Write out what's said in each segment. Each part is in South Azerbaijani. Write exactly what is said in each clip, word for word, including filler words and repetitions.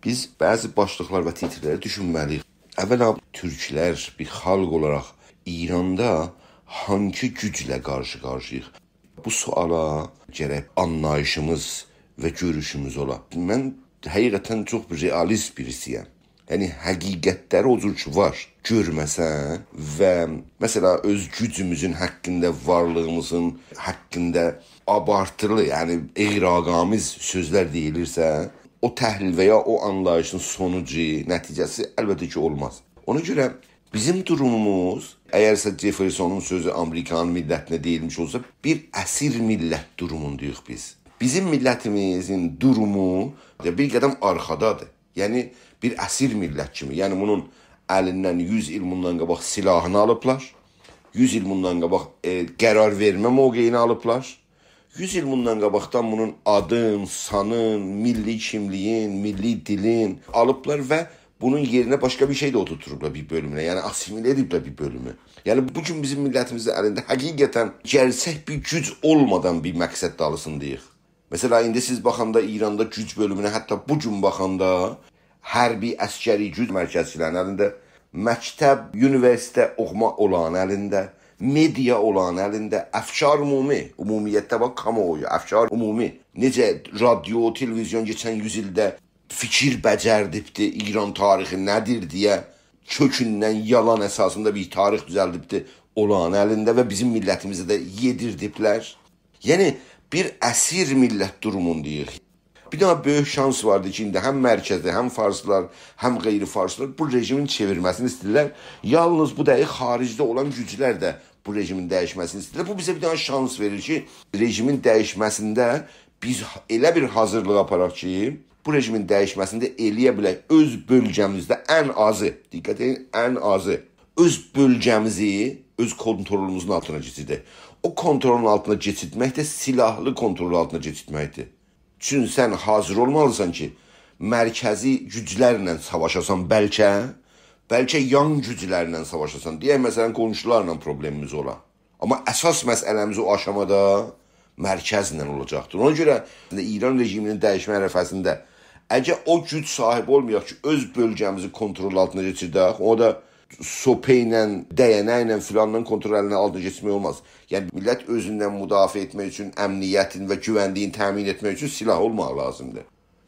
بیز بعضی باشلیقلار و تیترلری دوشونمه‌لی‌ییک. اولا، تورکلر بیر خالق اولاراق ایراندا هانگی گوجله قارشی-قارشی‌ییق؟ بو سؤالا گرک آنلاییشیمیز و گؤروشوموز اولا. من حقیقتاً چوخ رئالیست بیریسی‌یم. یعنی، حقیقتلری او جور کی وار، گؤرمه‌سن و، مثلا، اؤز گوجوموزون حاقیندا، وارلیغیمیزین حاقیندا آبارتیلی، یعنی اغراق‌آمیز سؤزلر دئییلیرسه، او تحلیل و یا او آنلاییشین سونوجو، نتیجه‌سی البته کی اولماز. اونا گؤره بیزیم دوروموموز، اگرسه جفرسونون سؤزو آمریکانین میللتینه دئییلمیش اولسا، بیر اسیر میللت دورومونداییق بیز. بیزیم میللتیمیزین دورومو بیر قدم آرخادادیر. یعنی، بیر اسیر میللت کیمی. یعنی، بونون الیندن یوز ایل بوندان قاباق سلاحینی آلیبلار. یوز ایل بوندان قاباق، ائ، قرار وئرمه موقعینی آلیبلار. یوز ایل بوندان قاباقدان بونون آدین، سانین، میللی کیملیگین، میللی دیلین آلیبلار و بونون یئرینه باشقا بیر شئی ده اوتورتوروبلار بیر بؤلومونه. یعنی، آسیمیله ائدیبلر بیر بؤلومو. یعنی، بو گون بیزیم میللتیمیزین الینده حقیقتاً گئرچک بیر گوج اولمادان بیر مقصد دالیسینداییق. مثلا، ایندی سیز باخاندا ایراندا گوج بؤلومونه، حتی بو گون باخاندا حربی، عسکری گوج مرکزچیلرین الینده، مکتب، اونیوئرسیتئت اوخوما اولارین الینده، مئدیا اولارین الینده، افکار عمومی، عمومیتده باخ، کامواویو، افکار عمومی. نئجه رادیو، تلویزیون کئچن یوز ایلده فیکیر بجردیبدی، ایران تاریخی نه‌دیر دئیه کؤکوندن یالان اساسیندا بیر تاریخ دوزلدیبدی اولارین الینده و بیزیم میللتیمیزه ده یئدیردیبلر. یعنی، بیر اسیر میللت دورومونداییق. بیر دنه بؤیوک شانس واردی کی، ایندی هم مرکزده، هم فارسلار، هم غیر فارسلار بو رژیمین چئویرمه‌سینی ایسته‌ییرلر. یالنیز بو دقیقه خاریجده اولان گوجلر ده بو رژیمین دییشمه‌سینی ایسته‌ییرلر. بو بیزه بیر دنه شانس وئریر کی، رژیمین دییشمه‌سینده بیز ائله بیر حاضیرلیق آپاراق کی، بو رژیمین دییشمه‌سینده ائلیه بیلک اؤز بؤلگه‌میزده ان آزی، دقت ائدین، ان آزی اؤز بؤلگه‌میزی اؤز کونترولوموزون آلتینا کئچیردک. او کونترولون آلتینا کئچیرتمک ده سلاحلی کونترول آلتینا کئچیرتمکدیر. چون سن حاضیر اولمالیسان کی، مرکزی گوجلرله ساواشاسان بلکه، بلکه یان گوجلرله ساواشاسان. دئیک، مثلا، قونشولارلا پروبلئمیمیز اولا. آمما اساس مسئله‌میز او آشامادا مرکزله اولاجاقدیر. اونا گؤره ایران رژیمینین دییشمه عرفه‌سینده اگر او گوج صاحیب اولمایاق کی، اؤز بؤلگه‌میزی کونترول آلتینا کئچیردک، او دا سوپا ایله، دَیَنک ایله، فلانلا کونترول الینه آلتینا کئچیرمک اولماز. یعنی، میللت اؤزوندن مدافعه ائتمک اوچون، امنیتین و گوونلیگین تأمین ائتمک اوچون سلاح اولماق لازیمدیر.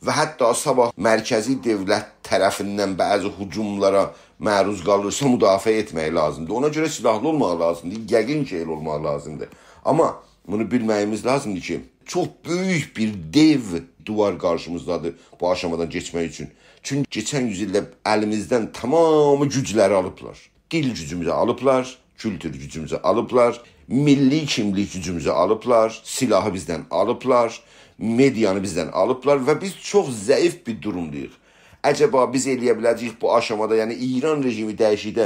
و حتی صاباح مرکزی دؤولت طرفیندن بعضی هجوملارا معروض قالیرسا، مدافعه ائتمک لازیمدیر. اونا گؤره سلاحلی اولماق لازیمدیر، یقین کی، ائله اولماق لازیمدیر. آمما بونو بیلمه‌ییمیز لازیمدیر کی، چوخ بؤیوک بیر دئو دیوار قارشیمیزدادیر بو آشامادان کئچمک اوچون. چونکی کئچن یوز ایلده الیمیزدن تمامی گوجلری آلیبلار. دیل گوجوموزو آلیبلار، کولتور گوجوموزو آلیبلار، میللی کیملیک گوجوموزو آلیبلار، سلاحی بیزدن آلیبلار، مئدیانی بیزدن آلیبلار و بیز چوخ ضعیف بیر دورومداییق. عجبا بیز ائلیه بیله‌جه‌ییک بو آشامادا، یعنی ایران رژیمی دییشیکده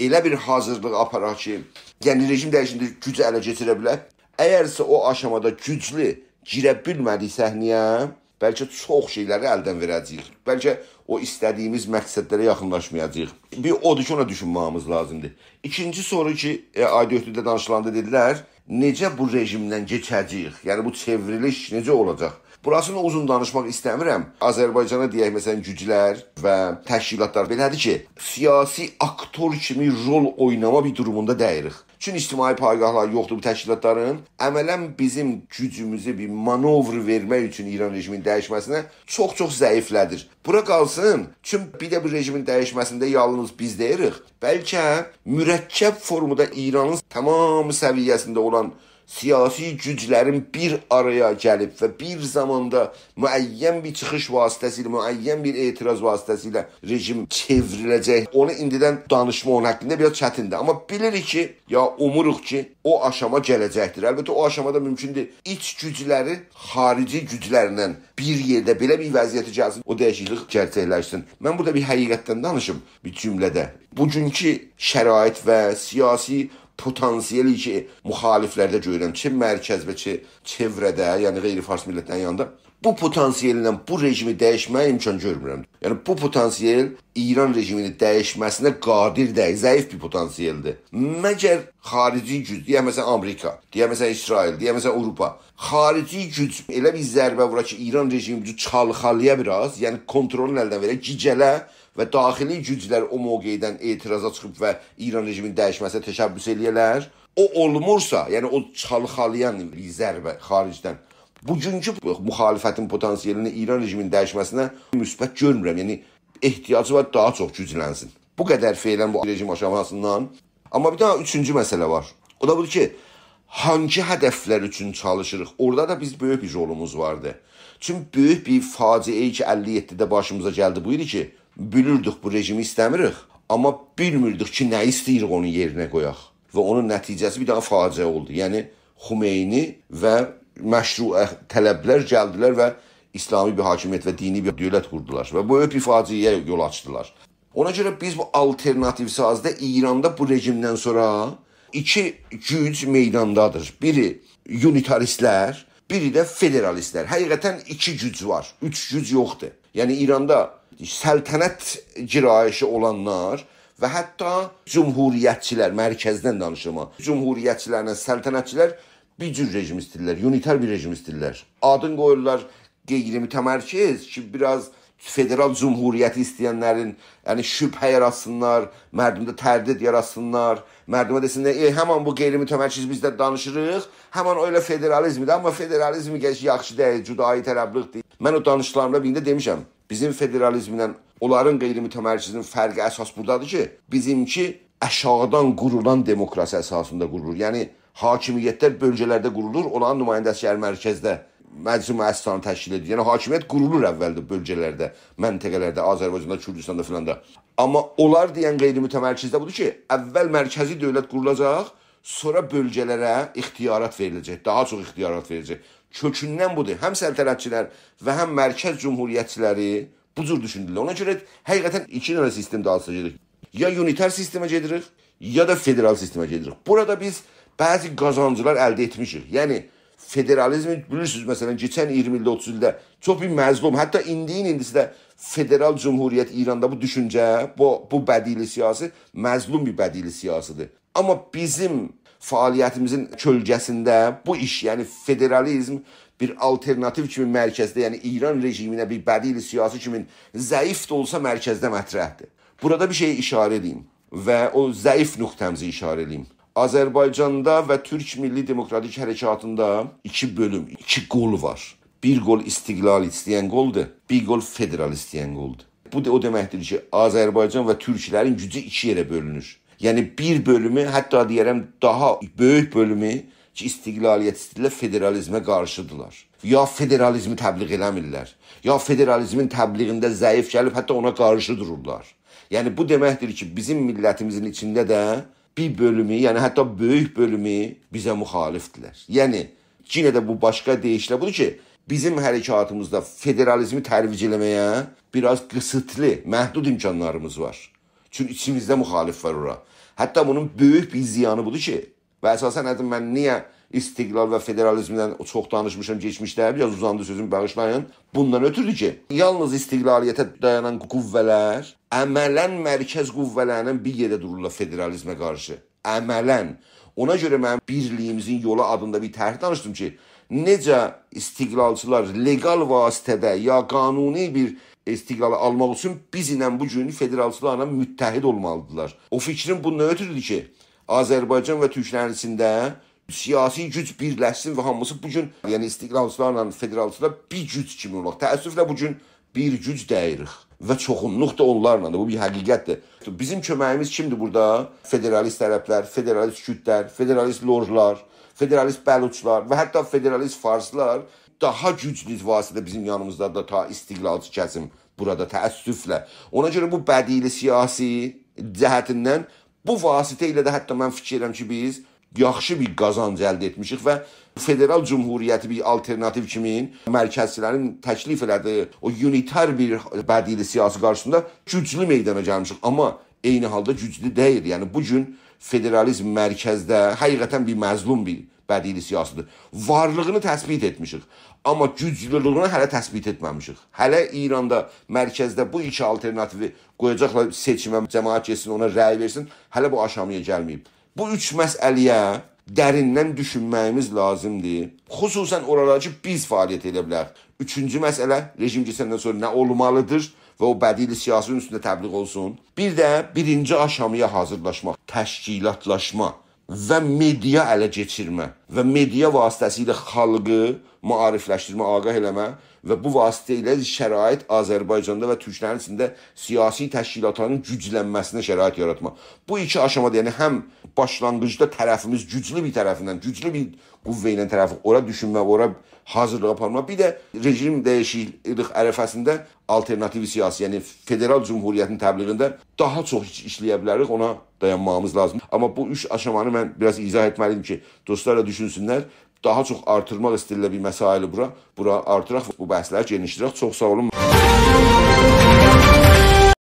ائله بیر حاضیرلیق آپاراق کی، یعنی رژیم دییشیکده گوجو اله کئچیره بیلک؟ اگرسه او آشامادا گوجلو گیره بیلمه‌دیک صحنه‌یه، بلکه چوخ شئیلری الدن وئره‌جه‌ییک. بلکه او ایسته‌دیییمیز مقصدلره یاخینلاشمایاجاغیق. بیر اودور کی، اونا دوشونمه‌ییمیز لازیمدیر. ایکینجی سورو کی، ائ، آی دؤردده دانیشیلاندا دئدیلر، نئجه بو رژیمدن کئچه‌جه‌ییک؟ یعنی، بو چئوریلیش نئجه اولاجاق؟ بوراسینی اوزون دانیشماق ایسته‌میرم. آذربایجانا، دئیک، مثلا، گوجلر و تشکیلاتلار بئله‌دیر کی، سیاسی آکتور کیمی رول اویناما بیر دوروموندا دئییلیک. چون اجتماعی پایگاهلاری یوخدور بو تشکیلاتلارین. عملا بیزیم گوجوموزو بیر مانور وئرمک اوچون ایران رژیمینین دییشمه‌سینه چوخ-چوخ ضعیفله‌دیر. بورا قالسین، چون بیر ده بو رژیمین دییشمه‌سینده یالنیز بیز دئییلیک. بلکه مرکب فورمادا ایرانین تمام سویه‌سینده اولان سیاسی گوجلرین بیر آرایا گلیب و بیر زاماندا معین بیر چیخیش واسطه‌سیله، معین بیر اعتراض واسطه‌سیله رژیم چئوریله‌جک. اونو ایندیدن دانیشماق اونون حاقیندا بیر آز چتیندیر. آمما بیلیریک کی، یا اوموروق کی، او آشاما گله‌جکدیر. البته، او آشامادا مومکوندور ایچ گوجلری خاریجی گوجلرله بیر یئرده بئله بیر وضعیته گلسین، او دییشیکلیک گئرچکلشسین. من بورادا بیر حقیقتدن دانیشیم، بیر جمله‌ده. بوگونکو شرایط و سیاسی پتانسیلی کی، مخالفلرده گؤرورم، چه مرکز و چه چئوره‌ده، یعنی غیر فارس میللتلرین یانیندا، بو پتانسیل‌له بو رژیمی دییشمه‌یه امکان گؤرمورم. یعنی، بو پتانسیل ایران رژیمینین دییشمه‌سینه قادر دئییل، ضعیف بیر پتانسیل‌دیر. مگر خارجی گوج، دئیک، مثلا، آمریکا، دئیک، مثلا، اسرائیل، دئیک، مثلا، آوروپا، خارجی گوج ائله بیر ضربه وورا کی، ایران رژیمی بو چالخالایا بیر آز، یعنی کونترولونو الدن وئره، گیجله و داخلی گوجلر او موقعدن اعتراضا چیخیب و ایران رژیمینین دییشمه‌سینه تشبث ائله‌یه‌لر. او اولمورسا، یعنی او چالخالایان بیر ضربه خارجدن، بوگونکو مخالفتین پتانسیلینی ایران رژیمینین دییشمه‌سینه مثبت گؤرمورم. یعنی احتیاجی وار داها چوخ گوجلنسین. بو قدر فعلا بو رژیم آشاماسیندان. آمما بیر داها اوچونجو مسئله وار. او دا بودور کی، هانگی هدفلر اوچون چالیشیریق؟ اورادا دا بیز بؤیوک بیر رولوموز واردی. چونکی بؤیوک بیر فاجعه کی، اللی یئددیده باشیمیزا گلدی، بو ایدی کی، بیلیردیک بو رژیمی ایسته‌میریک، آمما بیلمیردیک کی، نه ایسته‌ییریک اونون یئرینه قویاق. و اونون نتیجه‌سی بیر داها فاجعه اولدو. یعنی، خمینی و مشروطه‌طلب‌لر گلدیلر و اسلامی بیر حاکمیت و دینی بیر دؤولت قوردولار و بؤیوک بیر فاجعه‌یه یول آچدیلار. اونا گؤره بیز بو آلترناتیو سازی‌ده ایراندا بو رژیمدن سونرا ایکی گوج میداندادیر. بیری اونیتاریست‌لر، بیری ده فدرالیست‌لر. حقیقتا ایکی گوج وار، اوچ گوج یوخدور. یعنی ایراندا سلطنت گرایشی اولانلار و حتی جمهوریتچی‌لر، مرکزدن دانیشیرام، جمهوریتچی‌لرله سلطنتچی‌لر بیر جور رژیم ایسته‌ییرلر، اونیتار بیر رژیم ایسته‌ییرلر. آدین قویورلار غیرمتمرکز کی، بیر آز فدرال جمهوریتی ایسته‌ینلرین، یعنی شبهه یاراتسینلار، مردمده تردید یاراتسینلار، مردمه دئسینلر، «ائ، همان بو غیرمتمرکز بیز ده دانیشیریق، همان او ائله فدرالیزم‌دیر، آمما فدرالیزم گرچی یاخشی دئییل، جدایی‌طلب‌لیک‌دیر.» من او دانیشیقلاریمدا بیرینده دئمیشم، بیزیم فدرالیزمله اونلارین غیرمتمرکزین فرقی اساس بورادادیر کی، بیزیمکی آشاغیدان قورولان دموکراسی اساسیندا قورولور. یعنی حاکمیت‌لر بؤلگه‌لرده قورولور، اونلارین نماینده‌سی گلیر مرکزده مجلس مؤسسه‌نی تشکیل ائدیر. یعنی حاکمیت قورولور اولده بؤلگه‌لرده، منطقه‌لرده، آذربایجاندا، کوردوستاندا فلاندا. آمما اونلار دئین غیرمتمرکز ده بودور کی، اول مرکزی دؤولت قورولوجاق، سونرا بؤلگه‌لره اختیارات وئریله‌جک، داها چوخ اختیارات وئریله‌جک. کؤکوندن بودور. هم سلطنتچی‌لر و هم مرکز جمهوریتچی‌لری بو جور دوشوندولر. اونا گؤره حقیقتا ایکی دنه سیستم دالیسیجا گئدیریک. یا اونیتار سیستمه گئدیریک، یا دا فدرال سیستمه گئدیریک. بورادا بیز بعضی قازانجلار الده ائتمیشیک. یعنی فدرالیزمی بیلیرسینیز، مثلا، کئچن اییرمی ایلده، اوتوز ایلده چوخ بیر مظلوم، حتی ایندی‌نین ایندیسی ده فدرال جمهوریت ایراندا بو دوشونجه، بو، بو بدیل سیاسی مظلوم بیر بدیل سیاسی‌دیر. آمما بیزیم فعالیتیمیزین کؤلگه‌سینده بو ایش، یعنی فدرالیزم بیر آلترناتیو کیمی مرکزده، یعنی ایران رژیمینه بیر بدیل سیاسی کیمی ضعیف ده اولسا مرکزده مطرح‌دیر. بورادا بیر شئیه ایشاره ائدیم و او ضعیف نقطه‌میزه ایشاره ائدیم. آذربایجاندا و تورک میللی دموکراتیک حرکاتیندا ایکی بؤلوم، ایکی قول وار. بیر قول استقلال ایسته‌ین قولدور، بیر قول فدرال ایسته‌ین قولدور. بو دا او دئمکدیر کی، آذربایجان و تورکلرین گوجو ایکی یئره بؤلونور. یعنی بیر بؤلومو، حتی دئیه‌رم، داها بؤیوک بؤلومو کی، استقلالیت ایسته‌ییرلر، فدرالیزمه قارشی‌دیرلار. یا فدرالیزمی تبلیغ ائله‌میرلر، یا فدرالیزمین تبلیغینده ضعیف گلیب، حتی اونا قارشی دورورلار. یعنی بو دئمکدیر کی، بیزیم میللتیمیزین ایچینده ده بیر بؤلومو، یعنی حتی بؤیوک بؤلومو بیزه مخالف‌دیرلر. یعنی یئنه ده بو باشقا دئییشله بودور کی، بیزیم حرکاتیمیزدا فدرالیزمی ترویج ائله‌مه‌یه بیر آز قیسیتلی، محدود امکانلاریمیز وار. چونکی ایچیمیزده مخالف وار اورا. حتی بونون بؤیوک بیر زیانی بودور کی، و اساسا حتی من نییه استقلال و فدرالیزمدن چوخ دانیشمیشام کئچمیشده، بیر آز اوزاندی سؤزوم، باغیشلایین. بوندان اؤتوردو کی، یالنیز استقلالیته دایانان قووه‌لر عملا مرکز قووه‌لرینن بیر یئرده دورورلار فدرالیزمه قارشی. عملا. اونا گؤره من بیرلیگیمیزین یولو آدیندا بیر طرح دانیشدیم کی، نئجه استقلالچیلار لگال واسطه‌ده یا قانونی بیر استقلالی آلماق اوچون بیزله بو گون فدرالچیلارلا متحد اولمالی‌دیرلار. او فیکریم بوندان اؤتوردو کی، آذربایجان و تورکلرین ایچینده سیاسی گوج بیرلشسین و هامیسی بو گون، یعنی استقلالچیلارلا فدرالچیلار بیر گوج کیمی اولاق. تأسفله بو گون بیر گوج دئییلیک و چوخونلوق دا اونلارلا دا. بو بیر حقیقت‌دیر. بیزیم کؤمه‌ییمیز کیمدیر بورادا؟ فدرالیست عرب‌لر، فدرالیست کوردلر، فدرالیست لورلار، فدرالیست بلوچلار و حتی فدرالیست فارسلار داها گوجلو واسطه بیزیم یانیمیزدادیر تا استقلالچی کسیم بورادا، تأسفله. اونا گؤره بو بدیل سیاسی جهتیندن بو واسطه ایله ده حتی من فیکیر ائدیرم کی، بیز یاخشی بیر قازانج الده ائتمیشیک و فدرال جمهوریتی بیر آلترناتیو کیمی مرکزچیلرین تکلیف ائله‌دیگی او اونیتار بیر بدیل سیاسی قارشیسیندا گوجلو میدانا گلمیشیک. آمما عینی حالدا گوجلو دئییل. یعنی بو گون فدرالیزم مرکزده حقیقتا بیر مظلوم بیر بدیل سیاسی‌دیر. وارلیغینی تثبیت ائتمیشیک. آمما گوجلولویونو هله تثبیت ائتمه‌میشیک. هله ایراندا مرکزده بو ایکی آلترناتیوی قویاجاقلار سئچیمه، جماعت گئتسین، اونا رأی وئرسین، هله بو آشامایا گلمه‌ییب. بو اوچ مسئله‌یه دریندن دوشونمه‌ییمیز لازیمدیر. خصوصاً اورالار کی، بیز فعالیت ائده بیلریک. اوچونجو مسئله، رژیم کئچندن سونرا نه اولمالیدیر و او بدیل سیاسی‌نین اوستونده تبلیغ اولسون. بیر ده بیرینجی آشامایا حاضیرلاشماق، تشکیلاتلاشما و مئدیا اله کئچیرمه و مئدیا واسطه‌سیله خالقی معاریفلشدیرمه، آگاه ائله‌مه و بو واسطه ایله شرایط آذربایجاندا و تورکلرین ایچینده سیاسی تشکیلاتلارین گوجلنمه‌سینه شرایط یاراتما. بو ایکی آشامادا، یعنی هم باشلانغیجدا طرفیمیز گوجلو بیر طرفیندن، گوجلو بیر قوه ایله طرفی اورا دوشونمه، اورا حاضیرلیق آپارما، بیر ده رژیم دییشیکلیک عرفه‌سینده آلترناتیو سیاسی، یعنی فدرال جمهوریتین تبلیغینده داها چوخ ایش-، ایشله‌یه بیلریک، اونا دایانماغیمیز لازیم. آمما بو اوچ آشامانی من بیر آز ایضاح ائتمه‌لی‌یدیم کی، دوستلار دا دوشونسونلر، داها چوخ آرتیرماق ایسته‌ییرلر بیر مسائلی بورا، بورا آرتیراق، بو بحثلری گئنیشدیرک. چوخ ساغ اولون.